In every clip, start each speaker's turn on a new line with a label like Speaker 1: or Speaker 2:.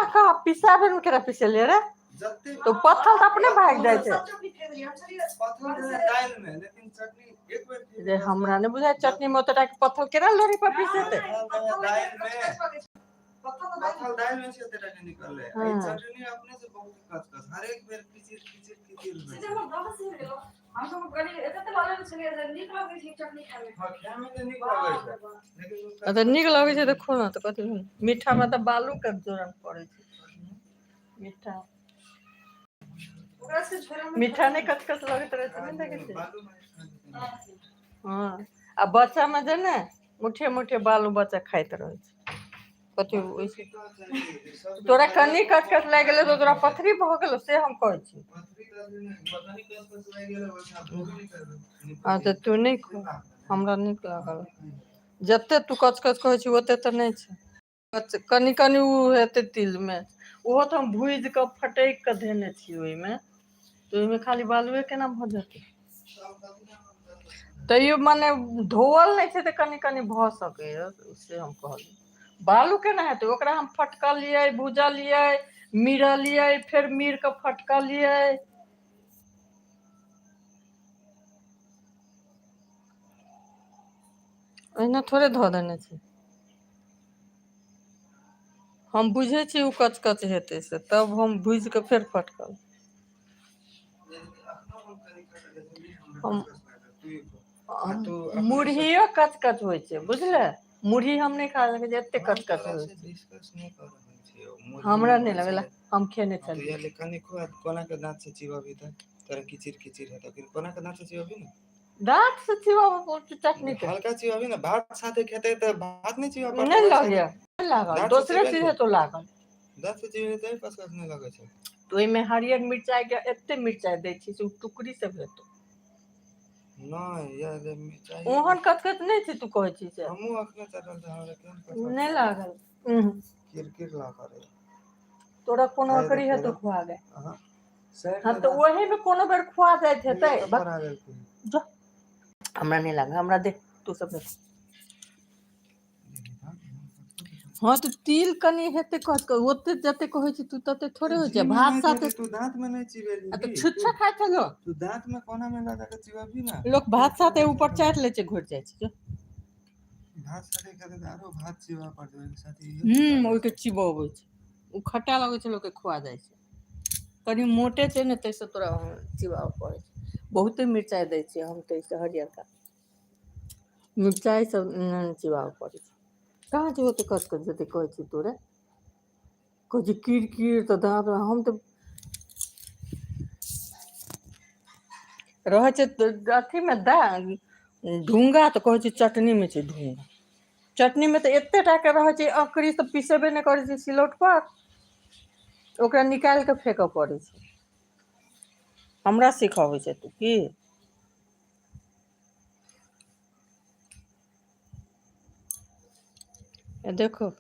Speaker 1: कऽ पिसाबे मे केना पिसेलियै रे?
Speaker 2: जते
Speaker 1: तऽ पत्थल तऽ अपने भागि जाइ छै।
Speaker 3: सब चटनी फेंक देलियै हम छलियै।
Speaker 2: पत्थर रहै दालि मे, लेकिन चटनी एक बेर
Speaker 1: रे हमरा नहि बुझाइ चटनी मे ओतेटा के पत्थल केना लोढ़ी पर पिसेतै।
Speaker 2: दालि मे
Speaker 3: पत्थर तऽ
Speaker 2: पत्थर दालि मे से एते टा के निकललै।
Speaker 1: हँ।
Speaker 2: ई चटनी अपने से बहुत कचकच, हरेक बेर किचिर किचिर किचिर होइ
Speaker 3: से
Speaker 2: छै।
Speaker 3: जे हम दाँत से गेलहुँ, हम सब कनि एते तऽ लागल छलियै जे नीक लगै छै चटनी खाय मे।
Speaker 2: हँ, खाय मे तऽ नीक लगै
Speaker 3: बाप
Speaker 2: छै,
Speaker 3: रे बाप।
Speaker 2: लेकिन ओ
Speaker 1: तऽ नीक लगै छै तऽ खो ने तऽ कथी। मीठा मे तऽ बालू के जोरन पड़ै छै मीठा।
Speaker 3: ओकरा से झोरा मे
Speaker 1: मीठा नहि कचकच लगैत रहै छै, नहि देखै छी?
Speaker 2: बालू मे
Speaker 1: हँ, आ बच्चा मे जे ने मुठे मुठे बालू बच्चा खाइत रहै छै। कथी ओहिसे तोरा कनि कचकच लागि गेलै तऽ तोरा पथरी भऽ गेलौ, से हम कहै छी। हँ तऽ तू नहि खो, हमरा नीक लागल। जते तू कचकच कहै छी ओते तऽ नहि छै। कनि कनि ओ हेतै तिलमे, ओहो तऽ हम भूजि कऽ फटकि कऽ धेने छियै ओहिमे, तऽ ओहिमे खाली बालुए केना भऽ जेतै? तैयो मने धोअल नहि छै तऽ कनि कनि भऽ सकैए, से हम कहलियै। बालू केना हेतै? ओकरा हम फटकलियै, भुजलियै, मिरलियै, फेर मीर कऽ फटकलियै। ओहिना थोड़े धऽ देने छै। हम बुझै छी ओ कचकच हेतै से, तब हम भूजि कऽ फेर फटकल हम। मुरहियो कचकच होइ छै, बुझले? मुरही हम नहि खा सकै छी, एते
Speaker 2: हम
Speaker 1: कचकच
Speaker 2: तोरा
Speaker 1: होइ
Speaker 2: से
Speaker 1: छै।
Speaker 2: डिस्कस नहि कऽ रहल छियौ।
Speaker 1: हमरा नहि लगेला, हम खेने
Speaker 2: हँ तऽ
Speaker 1: छलियै।
Speaker 2: या कनि खुआ, कोना के दाँत से चिबबही तऽ तोरा किचिर किचिर हेतौ, कोना के दाँत से चिबबही ने।
Speaker 1: दाँत से चिबाबऽ पड़तै चटनी के?
Speaker 2: हल्का चिबबही ने, भात साथे खेतै तऽ भात नहि चिबऽ पड़तै।
Speaker 1: नहि
Speaker 2: ओहि साथे
Speaker 1: लगैया, नहि लागल।
Speaker 2: दाँत से
Speaker 1: दोसरे चीज
Speaker 2: चिबेलही।
Speaker 1: हेतौ लागल।
Speaker 2: दाँत से चिबेलही तैं कचकच नहि लगै छै।
Speaker 1: तऽ ओहिमे हरियर मिरचाइके एते मिरचाइ दै छी से ओ टुकड़ी सब हेतौ।
Speaker 2: नहि यार, मिरचाइ
Speaker 1: ओहन कचकच नहि छै तू कहै छी से।
Speaker 2: हमहूँ अखने चटल तऽ हमरा केहन कचकच
Speaker 1: नहि
Speaker 2: लागल।
Speaker 1: लागल। उहूं।
Speaker 2: किरकिर लागल रहै।
Speaker 1: तोरा कोनो
Speaker 2: खाय
Speaker 1: अकरी
Speaker 2: देखै
Speaker 1: हेतौ
Speaker 2: रह
Speaker 1: खुआ गे।
Speaker 2: अहाँ साइड
Speaker 1: हँ
Speaker 2: के
Speaker 1: तऽ
Speaker 2: दाँत
Speaker 1: ओही मे कोनो बेर खुआ जाइत हेतै।
Speaker 2: तऽ
Speaker 1: भक
Speaker 2: फड़ा देलकै।
Speaker 1: जो, हमरा नहि लागल, हमरा दे तू सब। हँ तऽ तिल कनि हेतै कचकच, ओते जते कहै छी तू तते
Speaker 2: तू
Speaker 1: थोड़े होइ
Speaker 2: जी
Speaker 1: छै
Speaker 2: मे
Speaker 1: भात
Speaker 2: नहि
Speaker 1: साथे।
Speaker 2: हेतै, तू दाँत मे नहि चिबेलही।
Speaker 1: आ तऽ
Speaker 2: तू
Speaker 1: छुच्छा खाइ छै लोक।
Speaker 2: तू दाँत मे कोना मे लगा के चिबबही ने
Speaker 1: लोक भात
Speaker 2: किरकिर
Speaker 1: साथे
Speaker 2: होइ छै
Speaker 1: ऊपर
Speaker 2: एकदम।
Speaker 1: चाटि लै छै, घुटि जाइ छै। जो।
Speaker 2: भात साथे खेतै तऽ आरो भात चिबा पड़तै, ओहिके साथे इहो
Speaker 1: हूँ,
Speaker 2: चिबा जाइ
Speaker 1: ओहिके
Speaker 2: छै।
Speaker 1: चिबोबै छै, ओ खट्टा लगै छै, लोकके खुआ जाइ छै। कनि मोटे छै ने, ताहिसँ तोरा चिबाबऽ पड़ै छै। बहुते मिरचाइ दै छियै हम ताहिसँ, हरियरका मिरचाइ सब चिबाबऽ पड़ै छै। कहाँ छै ओते कचकच जते कहै छी तोरे? कहै छै कीर कीर तऽ दाँत हम तऽ रहै छै अथीमे दए ढुङ्गा तऽ कहै छै चटनीमे छै ढुङ्गा। चटनीमे तऽ एते टाके रहै छै अकरी, तऽ पिसेबे नहि करै छै सिलौट पर, ओकरा निकालि कऽ फेकऽ पड़ै छै। हमरा सिखबै छै तू की? देखो।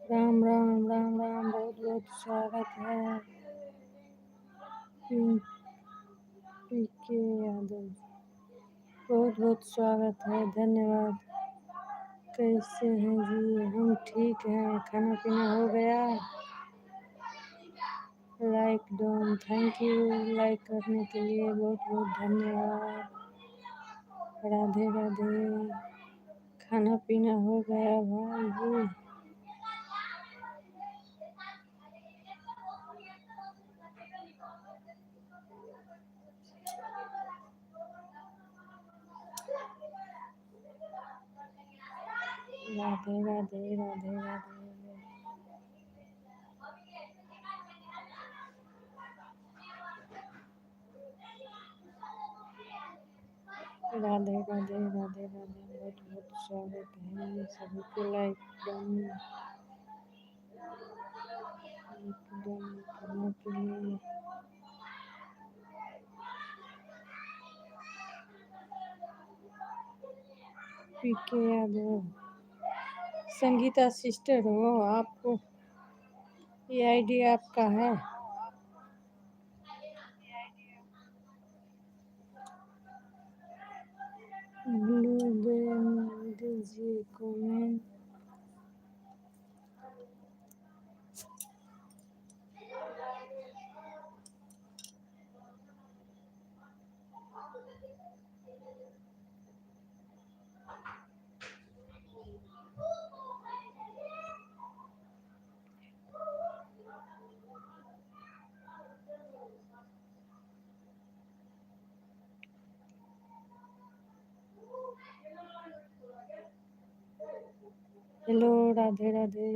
Speaker 4: राम राम राम राम, बहुत बहुत स्वागत है पी के यादव, बहुत बहुत स्वागत है, धन्यवाद। कैसे हैं जी? हम ठीक हैं। खाना पीना हो गया? Like done, thank you like करने के लिए बहुत बहुत धन्यवाद। राधे राधे। खाना पीना हो गया भाई जी? राधे राधे राधे राधे। राधे राधे राधे राधे, बहुत बहुत स्वागत है सभी को। लाइक डन, लाइक डन करने के लिए। पी के यादव, संगीता सिस्टर हो आपको, ये आईडी आपका है? ब्लू दे दीजिए comment. Hello, Radhe Radhe.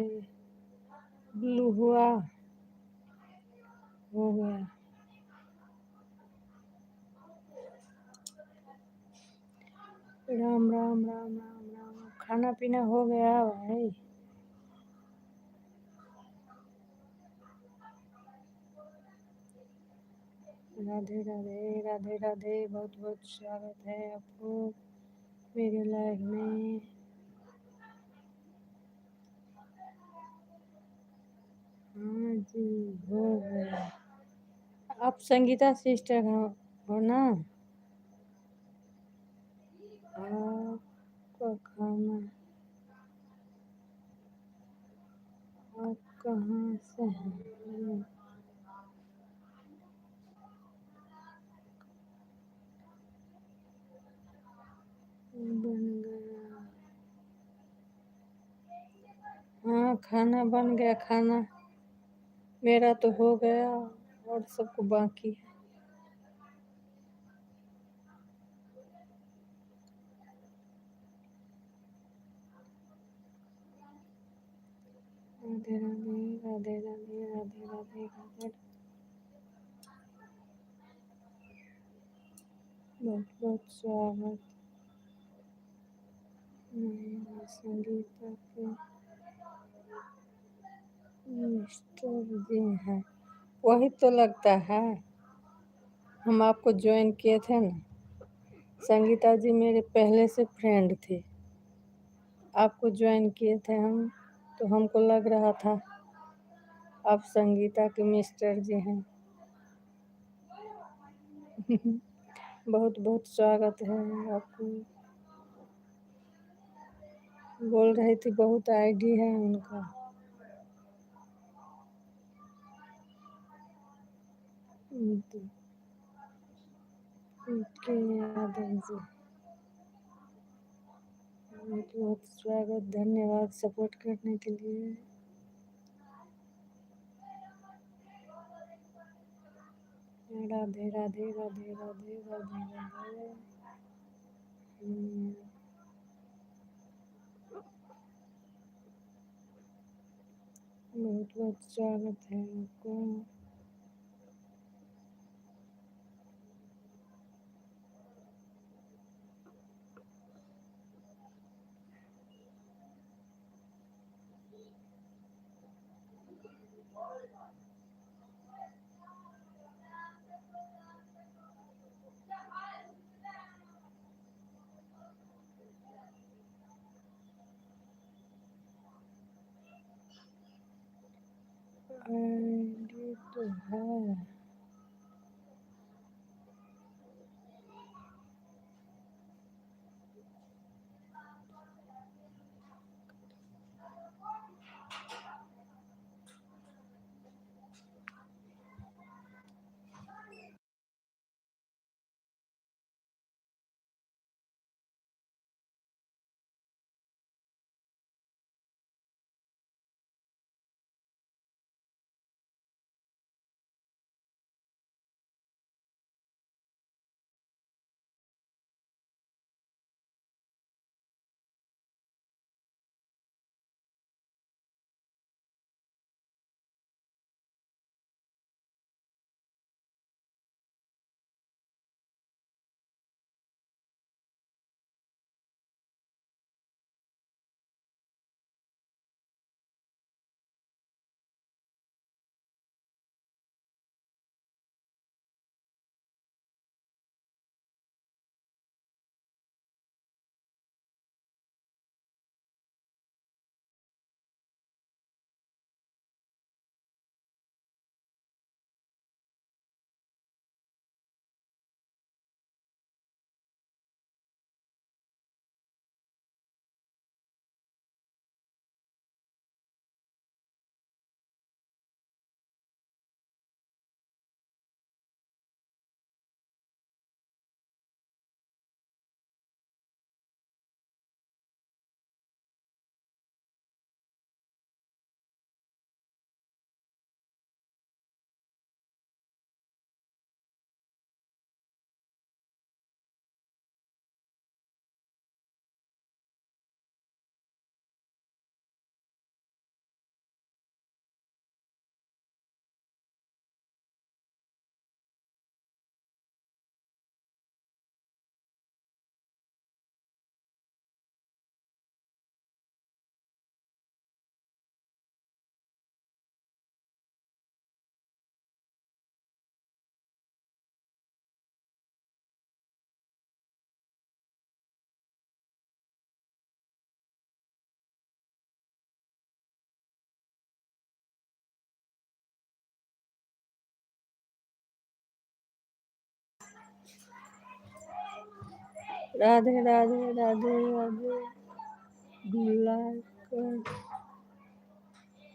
Speaker 4: Blue हुआ, हो गया। राम राम राम राम राम। खाना पीना हो गया भाई? राधे राधे राधे राधे, बहुत बहुत स्वागत है आपको मेरे लाइव में। हाँ जी, हो गया। आप संगीता सिस्टर हो ना? आपका खाना, आप कहाँ से हैं? बन गया? हाँ, खाना बन गया। खाना मेरा तो हो गया और सबको बाकी है। राधे राधे राधे राधे राधे राधे राधे। बहुत बहुत स्वागत संगीता के मिस्टर जी हैं, वही तो लगता है। हम आपको ज्वाइन किए थे ना संगीता जी, मेरे पहले से फ्रेंड थे। आपको ज्वाइन किए थे हम, तो हमको लग रहा था आप संगीता के मिस्टर जी हैं। बहुत बहुत स्वागत है आपको। बोल रही थी बहुत आईडी है उनका। के यादव जी, बहुत बहुत स्वागत, धन्यवाद सपोर्ट करने के लिए। राधे राधे राधे राधे राधे राधे। बहुत बहुत स्वागत है आपको। आईडी तो है। राधे राधे राधे राधे। लाइक कर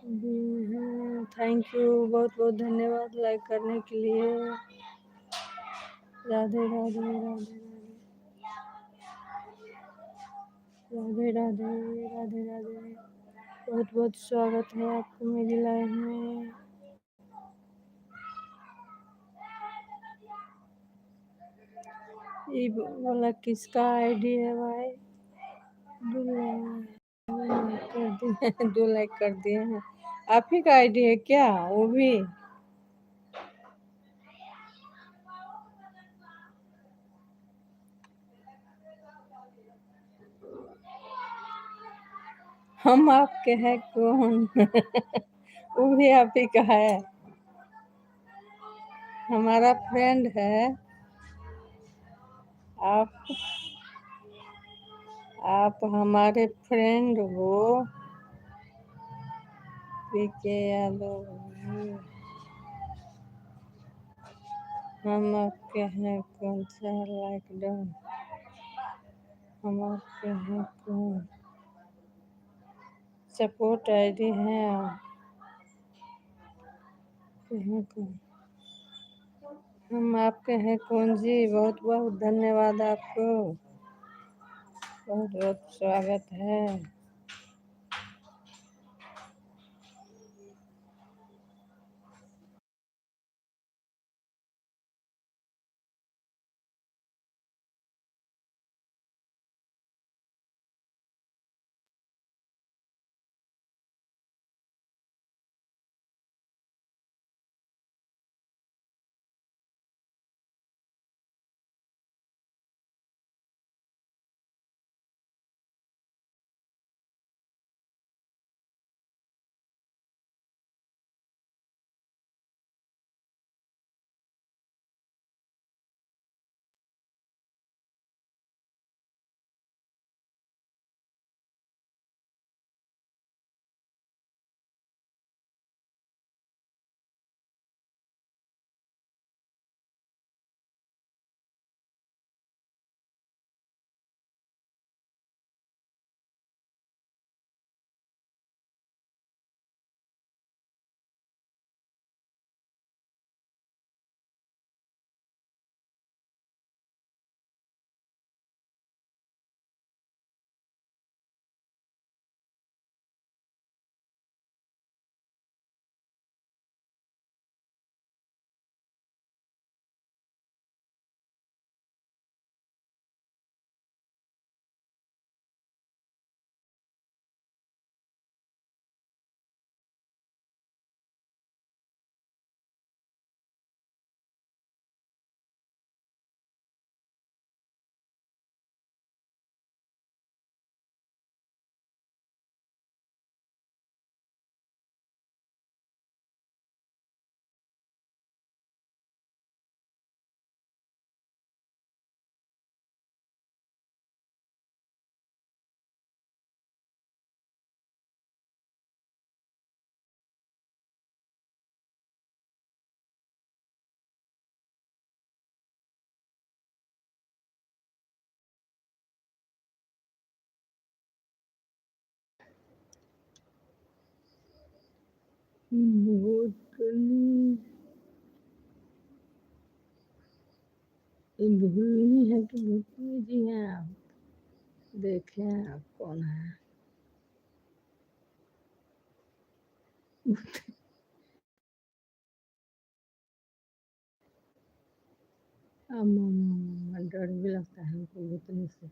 Speaker 4: दिए हैं, thank you, बहुत बहुत धन्यवाद लाइक करने के लिए। राधे राधे राधे राधे राधे राधे राधे राधे। बहुत बहुत स्वागत है आपको मेरी लाइव में। ये वाला किसका आईडी है भाई? दो लाइक कर दिए, 2 लाइक कर दिए हैं। आप ही का आईडी है क्या वो भी? हम आपके हैं कौन? वो भी आप ही का है, हमारा फ्रेंड है। आप हमारे फ्रेंड हो। पी के यादव, हम आपके हैं कौन सा? Like done. हम आपके हैं कौन? सपोर्ट आईडी है आप हैं कौन? हम आपके हैं कौन जी? बहुत बहुत धन्यवाद आपको, बहुत बहुत स्वागत है। भूतनी भूलनी है कि भूतनी जी हैं आप? देखें आप कौन है। अम्मा डर भी लगता है हमको भूतनी से।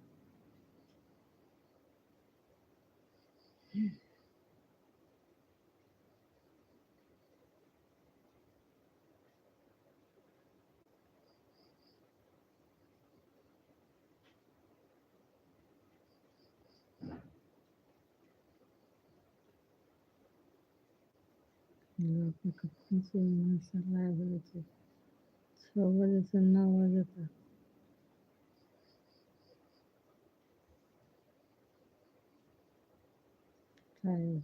Speaker 4: कखन से लाइव होइ छै, 6 बजे से 9 बजे तक। 5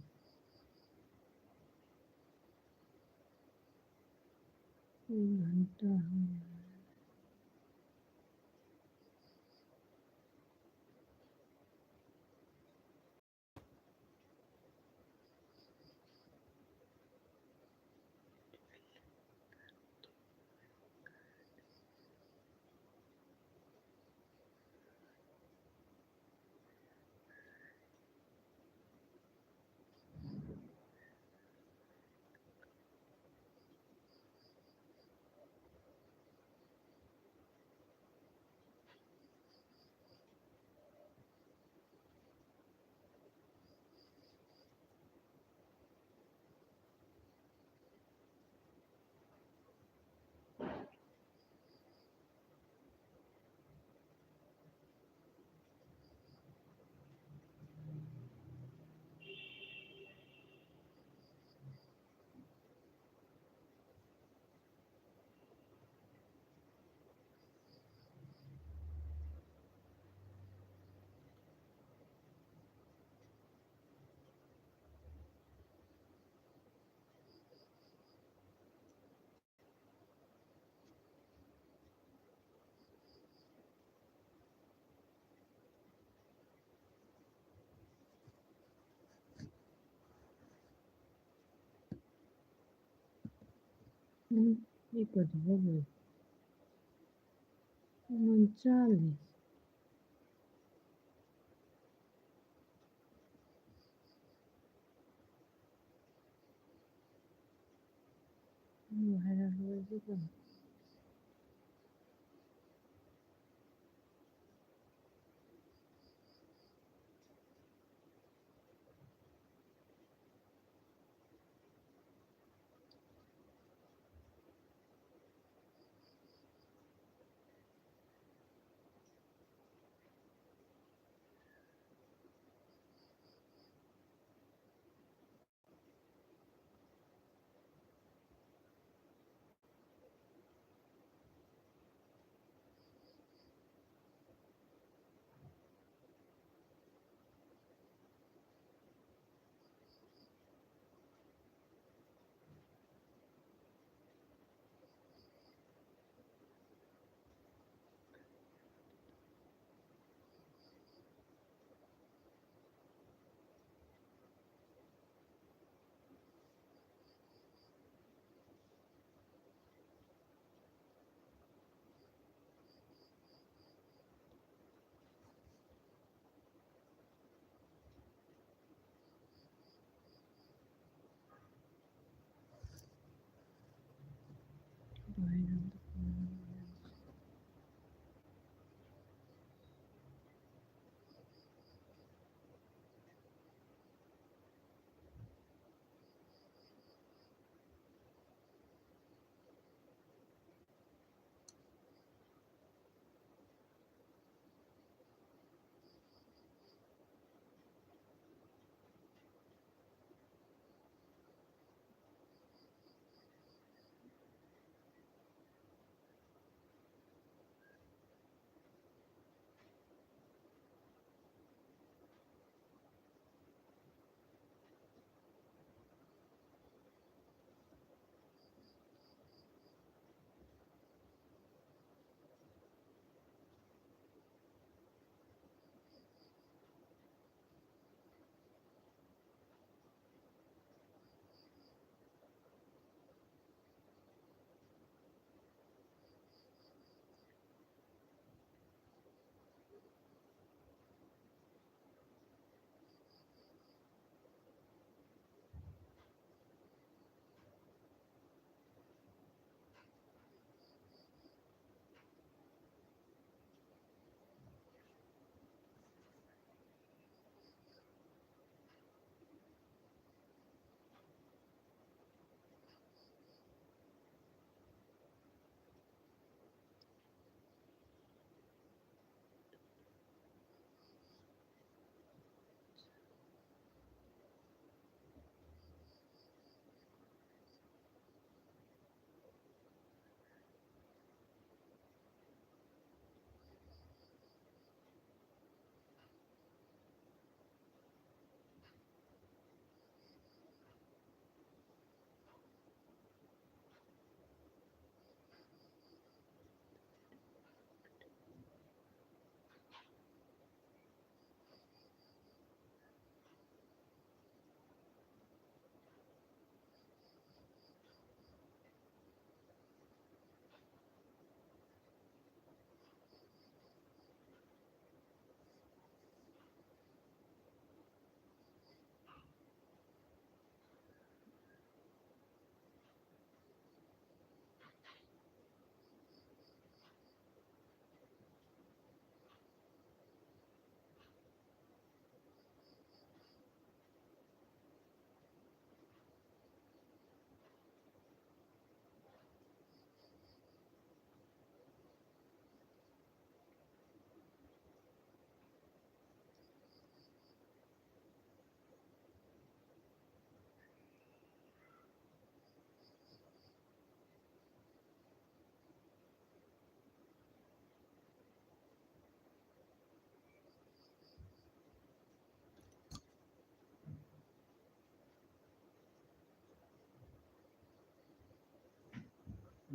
Speaker 4: घंटा हो गया। ई कथी हो गेल? 39। वायरल हो जेतै।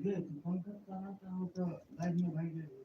Speaker 2: ये तू पंखा चला तो लाइव में भाग जाएगी।